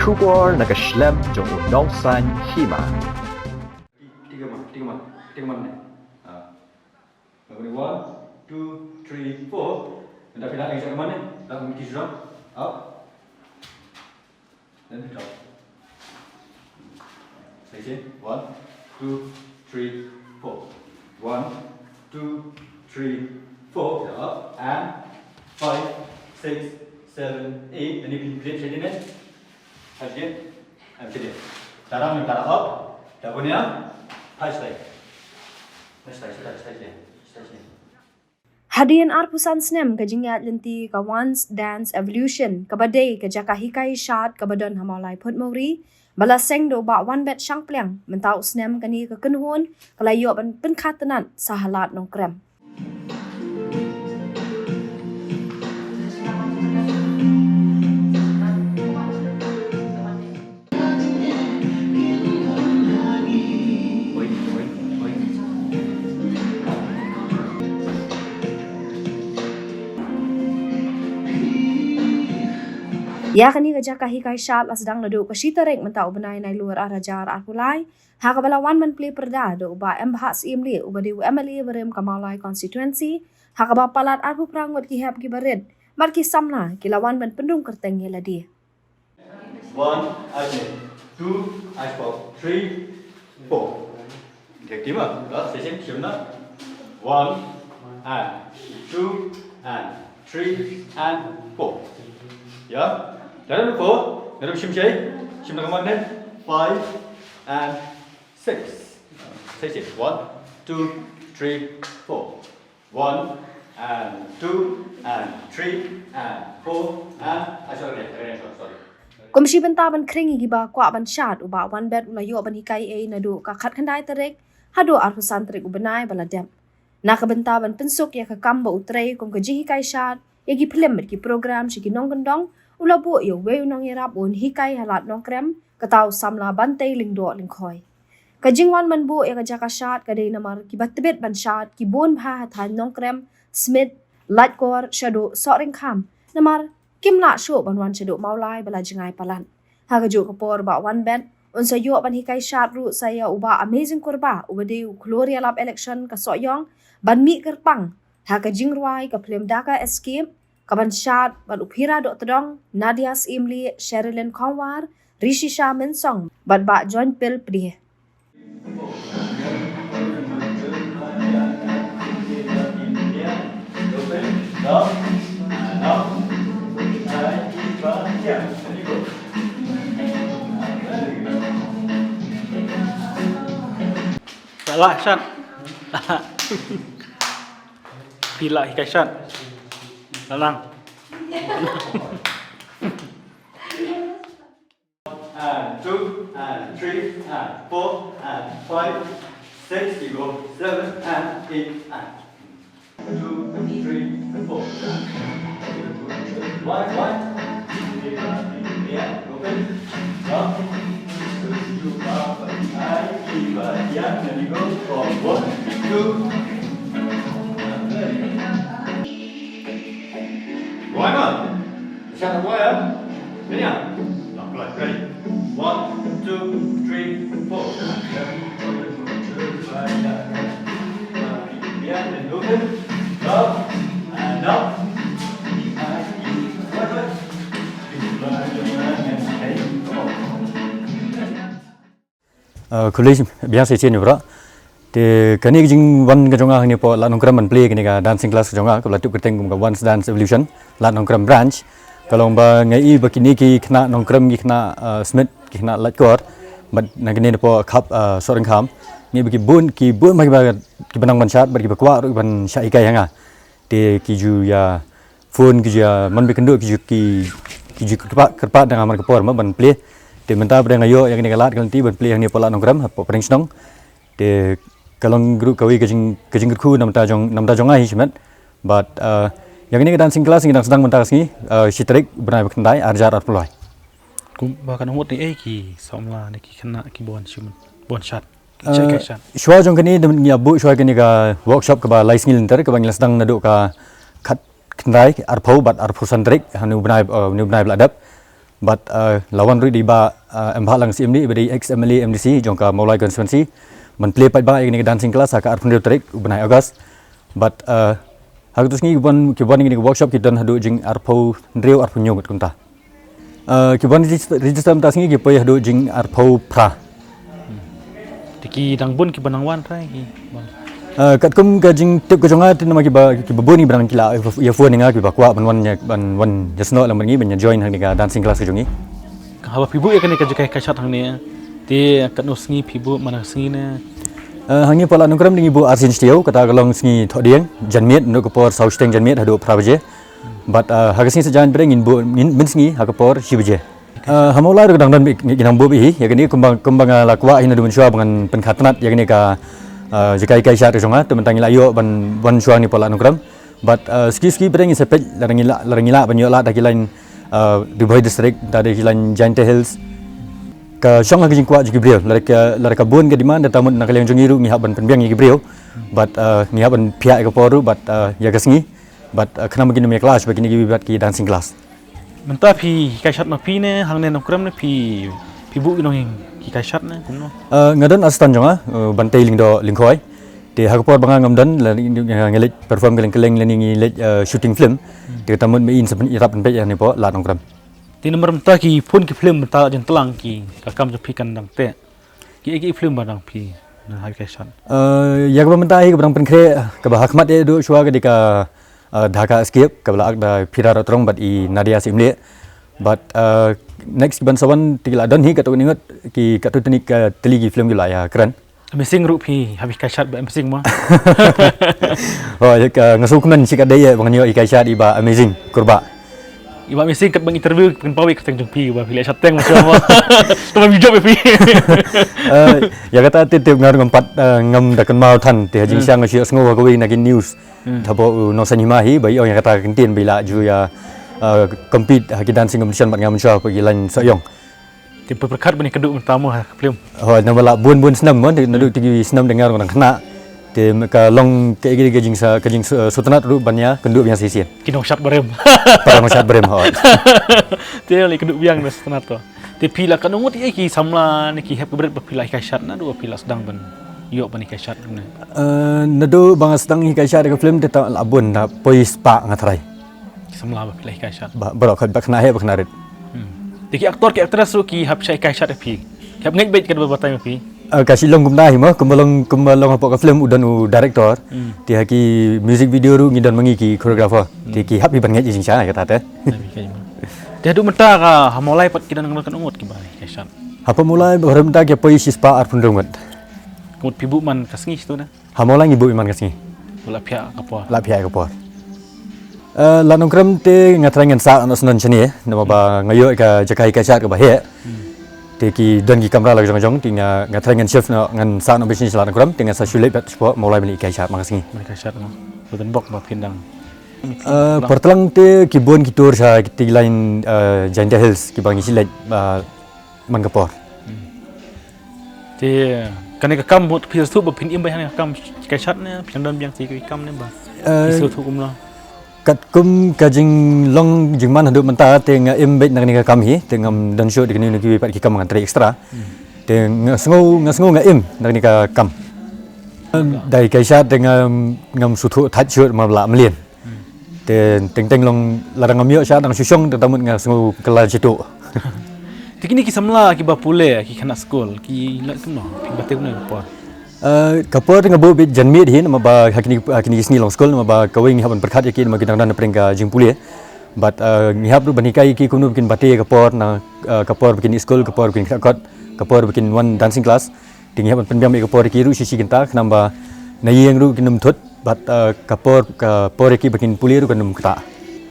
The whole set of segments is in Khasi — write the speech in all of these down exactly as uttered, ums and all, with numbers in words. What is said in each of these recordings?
Khubor na ka shlem jong u nongsan hima. Tiga man, tiga man, tiga man ne. Ah. One, two, three, four. Dah pernah lagi satu man ne. Dah mungkin sudah. Up. Then drop. Station. One, two, three, four. One, two, three, four. Up. And five, six, seven, eight. Nanti pilih station ne. Station. And pilih. Taram, taram up. Dah punya. Touch like. Touch like, touch like, touch like. Hadien arphew san snem ka jingïaid lynti ka Once Dance Evolution, kaba dei ka jaka hikai shad kaba don ha Mawlai Phuntmawri, ba la seng da u Bah Wanbet Shangpliang, mynta u snem kane ka kynhun ka la ïoh ban pynkha tnat sha ha Lad Nongkrem. Ïa kane ka jaka hikai shad la sdang naduh ka shi tarik mynta u bnai Nailur ar hajar arphew lai, ha kaba la wan ban plie pyrda da u Bah M Bhah Syiemlieh uba dei u M L A barim ka Mawlai constituency, ha kaba palat arphew phra ngut ki hep kiba rit bad ki samla ki la wan ban pynrung kyrteng ïa lade. One, I say, two, I spot, three, four. Detective, ah, session, shim na. One and two and three and four. Yeah? That is four. That is shim shay. Shim na kaman ne. Five and six. Session. One, two, three, four. One and two and three and four and, ah, sorry, sorry, sorry. Kum shi bynta ban khring ïa kiba kwah ban shad, u Bah Wanbet u la ïoh ban hikai ei naduh ka khatkhyndai tarik haduh arphew san tarik u bnai ba la dep. Na ka bynta ban pynsuk ïa ka kam ba u trei kum ka jinghikai shad ïa ki phlim bad ki program sha ki nongkyndong, u la buh ïa uwei u nongïarap un hikai ha Lad Nongkrem, kata u samla Bantei Lyngdoh Lyngkhoi. Ka jingwan ban buh ïa ka jaka shad ka dei namar kiba tbit ban shad ki bun bha ha thaiñ Nongkrem, Smit, Laitkor shaduh Sohryngkham, namar kim lah shuh ban wan shaduh Mawlai ba la jngai palat. Ha kajuh ka por Bah Wanbet un sa ïoh ban hikai shad ruh sa ïa u Bah Amazing Kurbah uba dei u khlur ïalap election ka Sohiong ban mih kyrpang ha ka jingrwai ka phlim Da Ka Escape, kaban shad bad u Phira Dohtdong, Nadia Syiemlieh, Sherilyn Khongwar, Rishisha Mynsong bad Bah Joinpil Pdie. Salah shot. Phi lah hikai shot. Salah. And two, and three, and four, and five, six, you go, seven, and eight, and two, three, four. One, one. Yeah, open. Up. Two, two, up. I, keep, uh, yeah, then you go. One, two. Right on. Shut the wire. Ready? Ready. One, two, three, four. Yeah, and open. Up and up. Right, right. Uh, khublei biang shisien ïa phi baroh. Te kane ka jingwan ka jong nga hangne hapoh Lad Nongkrem ban plie kane ka dancing class ka jong nga, kaba la tip kyrteng kum ka Once Dance Evolution Lad Nongkrem Branch. Ka long ba nga i ba kine ki khynnah Nongkrem, ki khynnah, uh, Smit, ki khynnah Laitkor, bad na kane hapoh khap, uh, Sohryngkham, nga i ba ki bun, ki bun bha kiba, kiba nang ban shad bad kiba kwah ruh ban shah hikai ha nga. Te ki ju ïa phone, ki ju ïa man beit kynduh, ki ju, ki, ki ju kyrpad, kyrpad da nga man ka por ma ban plie. Te mynta ba dang ïoh ïa kane ka lad ka lynti ban plie hangne hapoh Lad Nongkrem hapoh pdeng shnong. Te ka long ruh kawei ka jing, ka jingkyrkhu na bynta jong, na bynta jong nga hi shimet. Bad, uh, ïa kane ka dancing class ngi dang sdang mynta ka sngi, uh, shi tarik bnai ba khyndai ar hajar arphew lai. Kumba kan mut ne ei ki samla ne ki khynnah ki bun shimet, bun shad. Uh, shuwa jong kane da ngi ïa buh shuwa kane ka workshop kaba lai sngi lynter kaba ngi la sdang naduh ka khatkhyndai, arphew bad arphew san tarik, ha une u bnai, uh, une u bnai ba la dep. Bad, uh, la wan ruh da i Bah, uh, Embah Lang Syiemlieh, i ba dei ex M L A M D C jong ka Mawlai constituency, ban plie paidbah ïa kane ka dancing class ha ka arphew hynriew tarik u bnai August. Bad, uh, ha katei ka sngi ki wan, ki wan ïa kane ka workshop ki don haduh jingarphew hynriew, arphew hynñiew ngut kumta. Uh, ki wan register, register mynta ka sngi ki poi haduh jingarphew phra. Te ki dang bun kiba nang wan trai ki wan. Uh, katkum ka jingtip ka jong nga te namar kiba, kiba bun kiba nang ki la ïa phone ïa nga kiba kwah ban wan ïa, ban wan ïasnoh lang bad ngi ban ïa join ha kane ka dancing class ka jong ngi. Haba phi buh ïa kane ka jaka hikaishat hangne, te katno sngi phi buh, man la ka sngi ne? Uh, hangne hapoh Lad Nongkrem te ngi buh arsien shi taïew, kata ka long sngi Thohdieng, janmiet, naduh ka por saw shiteng janmiet haduh phra baje. Bad, uh, ha ka sngi Saitjaiñ pat ngin buh, ngin, mynsngi ha ka por shi baje. Uh, ha Mawlai ruh ka dang don beit, ngi nang buh beit hi ïa kane, kumba, kumba nga la kwah hi naduh mynshuwa ba ngan pynkha tnat ïa kane ka, uh, jaka hikaishat ka jong nga, te mynta ngi la ïoh ban wan shuwa hangne hapoh Lad Nongkrem. Bad, uh, suki suki pat ngin sa peit lada ngi lah, lada ngi lah ban ïoh lad ha ki lain, uh, Ri Bhoi District, da ki lain Jaintia Hills. Ka shong ha ka jingkwah jong ki briew, lada ka, lada ka bun ka demand, da ta mut na ka liang jong ngi ruh ngi hap ban pynbiang ïa ki briew. Bad, uh, ngi hap ban phiah ïa ka por ruh, bad, uh, ïa ka sngi. Bad, uh, khnang ba kin ym ïa clash bad kine kiwei pat ki dancing class. Mynta phi hikaishat ma phi ne hangne Nongkrem ne phi, phi buh ki nong hikaishat ne kumno? Uh, nga don assistant jong nga, uh, Bantei Lyngdoh Lyngkhoi. Te ha ka por ba nga ngam don la, nga leit perform kylleng kylleng lane ngi leit, uh, shooting film. Te kata mut ma i sa pynïarap pynpeit hangne hapoh Lad Nongkrem. Te namar mynta ki phone ki film mynta jingtlang ki, ka kam jong phi kan dang teh. Ki, ki film ba dang phi nang hikaishat? Uh, ïa kaba mynta hi kaba dang pynkhreh, kaba ha khmat eh duh shuwa ka dei ka, uh, Dhaka Escape, kaba la act da i Phira Ratrong bad i Nadia Syiemlieh. Bad, uh, next kiban sa wan te ki la don hi katto katne ngut, ki katto katne ka tylli ki film ki la ïakren. Amazing ruh phi hap hikaishat Bah Amazing mo. Oh, ïa ka, nga sngewkmen shikatdei ïa ba ngan ïoh hikaishat i Bah Amazing Kurbah. I Bah Amazing katba ngi interview pynpaw ïa ka kyrteng jong phi ba phi leh shad teng mo shuwa mo. Te ba phi jop ïa phi. Eh, ïa kata te tip nga ruh ngam pat, eh, ngam da kynmaw than te ha jingshisha nga shu ïohsngew ha kawei na ki news. Hmm. Hapoh u Nongsaiñ Hima hi ba i ong ïa kata ka kyntien ba i la ju ïa, eh, compete ha ki dancing competition bad nga mynshuwa hapoh ki lain Sohiong. Te phi pyrkhat ban ïakynduh mynta mo ha ka film? Hooid, namar la bun bun snem mo, naduh, hmm, tiki snem da nga ruh nga dang khynnah. Te ka long kaei kaei ka jingsa, ka jingsa, eh, sngewtynnat ruh ban ïakynduh biang shisien. Ki nongshad barim. Para nongshad barim, hooid. Te la ïakynduh biang da sngewtynnat to. Te phi la katno ngut ïa ki samla ne ki hep ka bret ba phi la hikaishat naduh ba phi la sdang ban ïoh ban hikaishat ne? Eh, naduh ba nga sdang hikaishat ka film te ta la bun, da poi spah nga tharai. Ki samla ba phi la hikaishat. Ba, baroh khat ba khynnah heh ba khynnah rit. Hmm. Te ki actor ki actress ruh ki hap shah hikaishat ïa phi. Ki hap ngeit beit katba batai ma phi. Eh, ka shu long kumta hi mo, kumba long, kumba long hapoh ka film u don u director. Hmm. Te ha ki music video ruh ngi don ma ngi ki choreographer. Hmm. Te ki hap hi ban ngeit ïa jingshai kata te. Te haduh mynta ka ha Mawlai pat ki don katno ngut kiba hikaishat? Hapoh Mawlai haduh mynta ki poi shispah arphew hynriew ngut. Ka mut phi buh man ka sngi shatu ne? Ha Mawlai ngi buh man ka sngi. La phiah ka por. La phiah ka por. Eh, Lad Nongkrem te nga tharai ngan sah noh snon shane, namar ba nga ïoh ka jaka hikaishat kaba heh. Hmm. Te ki don ki kamra la jong jong, te nga, nga tharai ngan shift noh, ngan sah noh beit shane sha Lad Nongkrem, te nga sa shu leit pat shapoh Mawlai ban hikaishat man ka sngi. Ban hikaishat noh. Ba don bok ba phin dang. Eh, por tlang te ki bun ki tour sha ki, te ki lain, eh, Jaintia Hills kiba ngi shu leit, eh, man ka por. Hmm. Te kane ka kam mut phi sngewthuh ba phin im beit ha kane ka kam hikaishat ne phi dang don biang sa ïa ka kam ne ba, eh, phi sngewthuh kumno? Katkum ka jinglong jingman haduh mynta te nga im beit na kane ka kam hi, te ngam don shuh da kine kine kiwei pat ki kam ngan trei extra. Hmm. Te nga sngew, nga sngew nga im na kane ka kam. Da hikaishat te ngam, ngam sngewthuh thait shuh ma la mlien. Hmm. Te teng teng long lada ngam ïoh shah dang shu shong te ta mut nga sngew kylla jituh. Te kine ki samla kiba pule ki khynnah skul ki la kumno, ki bate kumno ka por? Eh, ka por nga buh beit janmiet hi namar ba ha kine, ha kine ki sngi long skul namar ba kawei ngi hap ban pyrkhat ïa ki namar ki dang don na pdeng ka jingpule. Bad, eh, ngi hap ruh ban hikai ïa ki kumno ba kin bate ka por na, eh, ka por ba kin ïa skul, ka por ba kin khynnah kot, ka por ba kin wan dancing class. Te ngi hap ban pynbiang beit ka por ïa ki ruh shi shi kynta khnang ba na ïing ruh kin ym thut bad, eh, ka por, ka por ïa ki ba kin pule ruh kan ym ktah.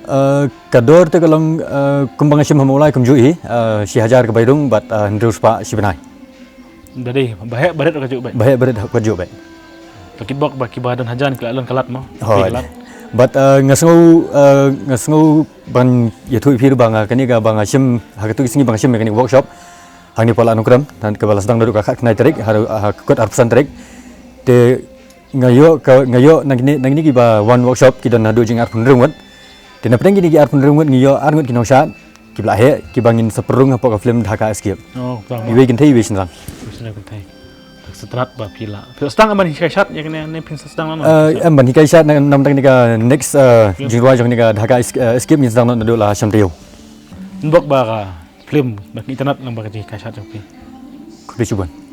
Eh, ka dor te ka long, eh, kumba nga shim ha Mawlai kumjuh hi, eh, shi hajar ka bai rung bad, eh, hynriew spah shi bnai. Da dei ba heh ba rit ka juh beit. Ba heh ba rit ka juh beit. Ka kitbok ba kiba don hajan ki la lon ka lad mo. Hooid. Ki la lad. Bad, eh, nga sngew, eh, nga sngew ban ïathuh ïa phi ruh ba nga kane kaba nga shim ha katei ka sngi ba nga shim ïa kane ka workshop. Hangne hapoh Lad Nongkrem, kaba la sdang naduh ka khatkhyndai tarik, ha, ha ka kut arphew san tarik. Te nga ïoh ka, nga ïoh na kine, na kine kiba wan workshop ki don naduh jingarphew hynriew ngut. Te na pdeng kine ki arphew hynriew ngut ngi ïoh ar ngut ki nongshad. Kiba la heh, kiba ngin sa pynrung hapoh ka film Dhaka Escape. Oh, tang. Iwei kynthei, iwei shynrang. Sila kynthei. Tak setrat ba phi la. Phi sdang ban hikai shat ïa kane ne phin sdang lano? Eh, em ban hikai shat na, namar kane ka next, eh, Yep. jingrwai jong kane ka Dhaka Es-, eh, Escape ngin sdang naduh la sham taïew. Nbok ba ka film ba ki internet lang ba ka jinghikai shat jong phi. Khublei shibun.